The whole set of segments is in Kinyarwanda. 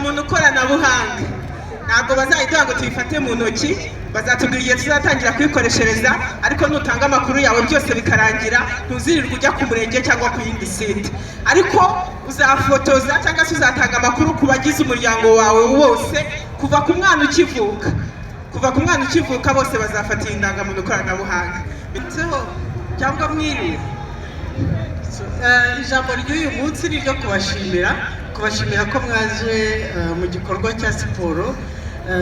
Indangamuntu koranabuhanga ntabwo bazayiduha ngo tuyifate mu ntoki, bazatubwira igihe tuzatangira kuyikoreshereza. Ariko nutanga amakuru yawe byose bikarangira, ntuzirirwe ujya ku murenge cyangwa ku yindi site, ariko uzafotoza cyangwa se uzatanga amakuru ku bagize umuryango wawe wose, kuva ku mwana ukivuka. Kuva ku mwana ukivuka bose bazafata iyi ndangamuntu koranabuhanga. Bitseho cyangwa mwiriwe. Ijambo ry'uyu munsi ni iryo kubashimira, kubashimira ko mwaje mu gikorwa cya siporo.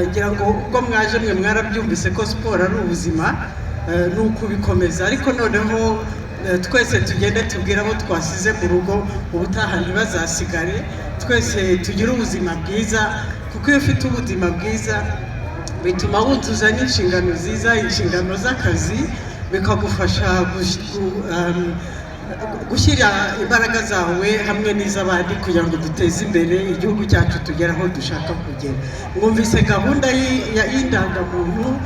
Ngira ngo ubwo mwaje mwe mwarabyumvise ko siporo ari ubuzima, ni ukubikomeza. Ariko noneho twese tugende tubwire abo twasize mu rugo, ubutaha ntibazasigare. Twese tugire ubuzima bwiza, kuko iyo ufite ubuzima bwiza bituma wuzuza n'inshingano nziza, inshingano z'akazi, bikagufasha gushyira imbaraga zawe hamwe n'iz'abandi kugira ngo duteze imbere igihugu cyacu, tugere aho dushaka kugera. Mwumvise gahunda y'indangamuntu,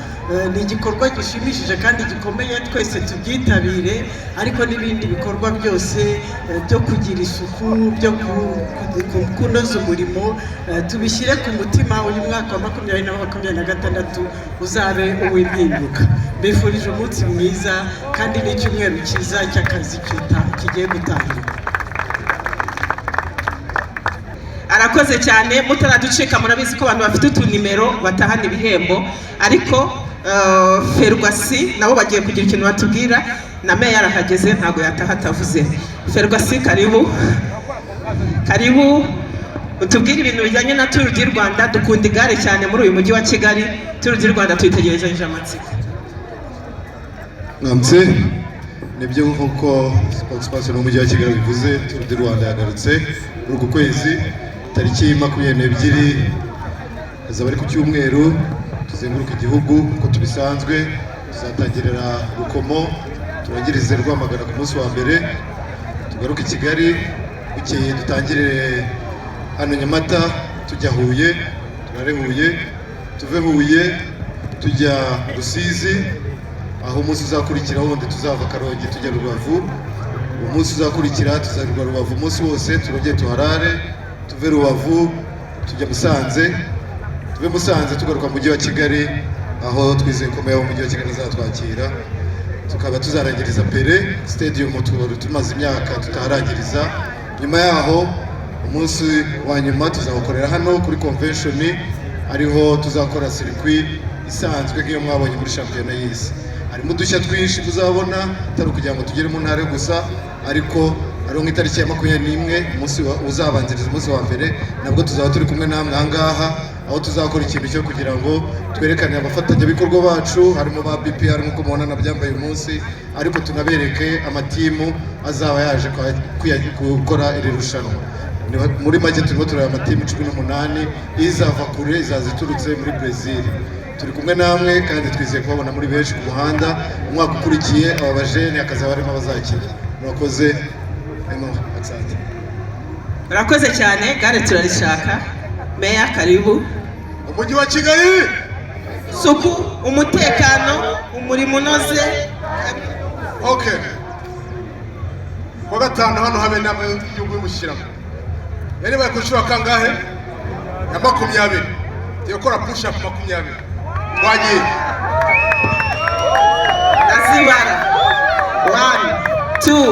ni igikorwa gishimishije kandi gikomeye, twese tubyitabire. Ariko n'ibindi bikorwa byose byo kugira isuku, byo kunoza umurimo, tubishyire ku mutima. Uyu mwaka wa 2026 uzabe uw'impinduka. Mbifurije umunsi mwiza kandi n'icyumweru cyiza cy'akazi kigiye gutangira. Arakoze cyane. Mutaraducika, murabizi ko abantu bafite utunimero batahana ibihembo, ariko Ferwacy nabo bagiye kugira ikintu batubwira, na meya arahageze, ntabwo yataha atavuze. Ferwacy, karibu, karibu, utubwire ibintu bijyanye na Tour du Rwanda. Dukunda igare cyane muri uyu mujyi wa Kigali. Tour du Rwanda tuyitegerezanyije amatsiko. Mwamutse. Nibyo, nk'uko spokesperson w'umujyi wa Kigali bivuze, Tour du Rwanda yagarutse muri uku kwezi, tariki 22, azaba ari ku cyumweru. Tuzenguruka igihugu uko tubisanzwe, tuzatangirira Rukomo, turangirize Rwamagana ku munsi wa mbere, tugaruke i Kigali. Bukeye dutangirire hano Nyamata, tujya Huye, turare Huye, tuve Huye tujya Rusizi, aho umunsi uzakurikira wundi tuzava Karongi tujya Rubavu. Umunsi uzakurikira tuzarwa Rubavu umunsi wose, turongere tuharare, tuve Rubavu tujya Musanze, tuve Musanze tugaruka mu mujyi wa Kigali, aho twizeye ko meya w'umujyi wa Kigali azatwakira, tukaba tuzarangiriza Pele Stadium, tuba tumaze imyaka tutaharangiriza. Nyuma yaho umunsi wa nyuma tuzawukorera hano kuri convention, ariho tuzakora circuit isanzwe nk'iyo mwabonye muri shampiyona y'isi. Harimo udushya twinshi muzabona, atari ukugira ngo tugere mu ntara gusa, ariko hariho nk'itariki ya 21, umunsi uzabanziriza umunsi wa mbere, nabwo tuzaba turi kumwe namwe aha ngaha, aho tuzakora ikintu cyo kugira ngo twerekane abafatanyabikorwa bacu, harimo ba BPR nk'uko mubona nabyambaye uyu munsi, ariko tunabereke amatimu azaba yaje gukora iri rushanwa. Muri make turimo tureba amatimu 18, izava kure, izaza iturutse muri Brazil. Turi kumwe namwe kandi twizeye kubabona muri benshi ku muhanda. Umwaka ukurikiye aba bajene hakazaba harimo abazakina. Murakoze. Asante. Murakoze cyane. Gare turarishaka. Meya, karibu. Umujyi wa Kigali. Isuku, umutekano, umurimo unoze. Okay, kuwa gatanu hano habe inama y'igihugu y'umushyikirano. Yari ibaye ku nshuro ya kangahe? Ya 20. Tugiye gukora push up 20. Twagiye. Ndazibara: one, two,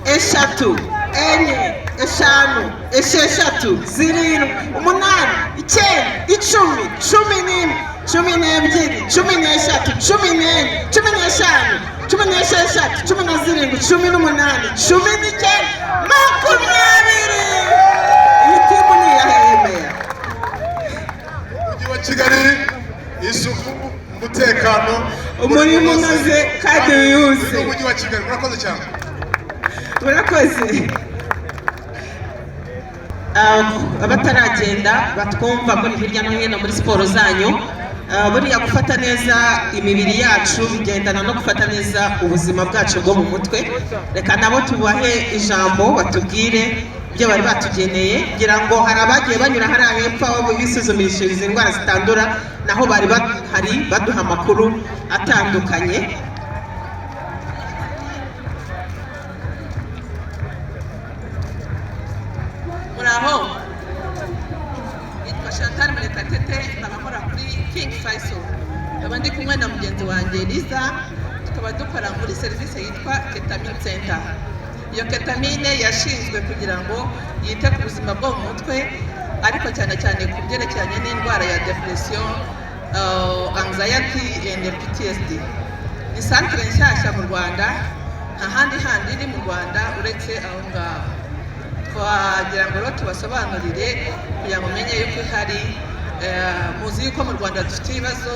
eshatu, enye, eshanu, esheshatu, zirindwi, umunani, icyenda, 10, 11, 12, 13, 14, 15, 16, 17, 18, 19, 20. Iyi timu ni iya hehe, meya? Umujyi wa Kigali, isuku, umutekano, umurimo unoze kandi wihuse. Uyu ni umujyi wa Kigali. Murakoze cyane. Murakoze. Abataragenda batwumva muri hirya no hino muri siporo zanyu, buriya gufata neza imibiri yacu bigendana no gufata neza ubuzima bwacu bwo mu mutwe. Reka nabo tubahe ijambo batubwire ibyo bari batugeneye. Ngira ngo hari abagiye banyura hariya hepfo aho bisuzumishiriza indwara zitandura, naho bari bahari baduha amakuru atandukanye. Muraho, nitwa Murekatete, nkaba nkora kuri King Faisal, nkaba ndi kumwe na mugenzi wanjye Liza, tukaba dukora muri serivisi yitwa Ketamine Center. Iyo ketamine yashinzwe kugira ngo yite ku buzima bwo mu mutwe, ariko cyane cyane ku byerekeranye n'indwara ya depression, anxiety and PTSD. Ni centre nshyashya mu Rwanda, nta handi handi iri mu Rwanda uretse aho ngaho. Twagira ngo rero tubasobanurire kugira ngo umenye yuko ihari. Muzi yuko mu Rwanda dufite ibibazo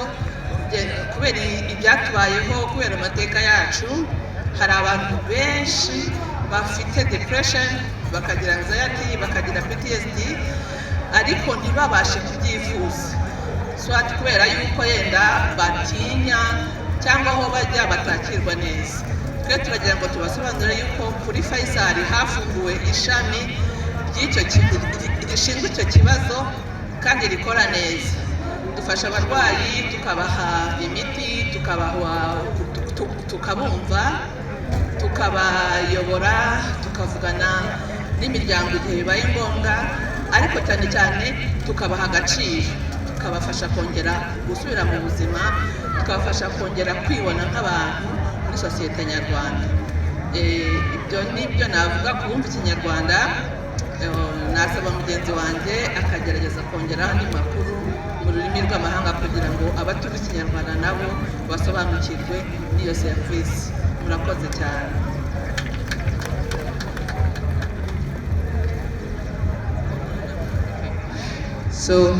kubera ibyatubayeho, kubera amateka yacu. Hari abantu benshi bafite depression, bakagira anxiety, bakagira PTSD, ariko ntibabashe kubyivuza, soit kubera yuko yenda batinya cyangwa aho bajya batakirwa neza. Twe turagira ngo tubasobanurire yuko kuri Faisal hafunguwe ishami rishinzwe icyo kibazo kandi rikora neza. Dufasha abarwayi, tukabaha imiti, tukabaha, tukabumva, tukabayobora, tukavugana n'imiryango igihe bibaye ngombwa, ariko cyane cyane tukabaha agaciro, tukabafasha kongera gusubira mu buzima, tukabafasha kongera kwibona nk'abantu muri sosiyete nyarwanda. Ibyo ni byo navuga ku bumva Ikinyarwanda. Nasaba mugenzi wanjye akagerageza kongeraho andi makuru mu rurimi rw'amahanga kugira ngo abatumva Ikinyarwanda nabo basobanukirwe n'iyo serivisi. Murakoze cyane. So,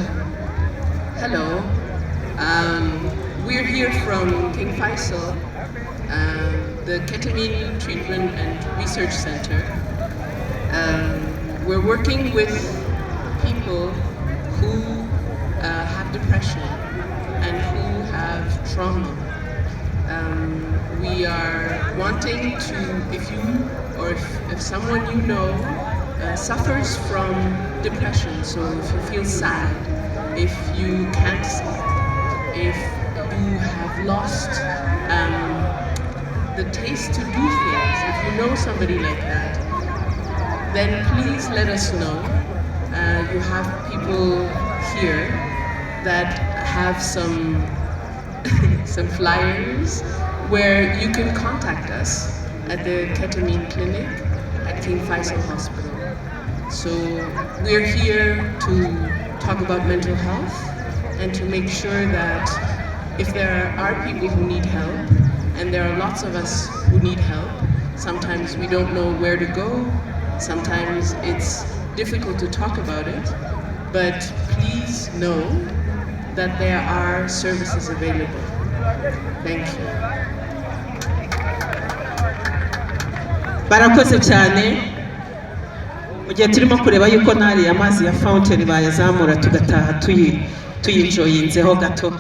hello. We're here from King Faisal, the Ketamine Treatment and Research Center. We're working with people who have depression and who have trauma. We are wanting to, if you or if someone you know suffers from depression, so if you feel sad, if you can't sleep, if you have lost the taste to do things, if you know somebody like that, then please let us know. You have people here that have some flyers where you can contact us at the Ketamine Clinic at King Faisal Hospital. So we're here to talk about mental health and to make sure that if there are people who need help, and there are lots of us who need help, sometimes we don't know where to go, sometimes it's difficult to talk about it, but please know that there are services available. Thank you. Barakoze cyane. Mu gihe turimo kureba yuko n'ariya mazi ya fountain bayazamura, tugataha tuyinjoyinzeho gato.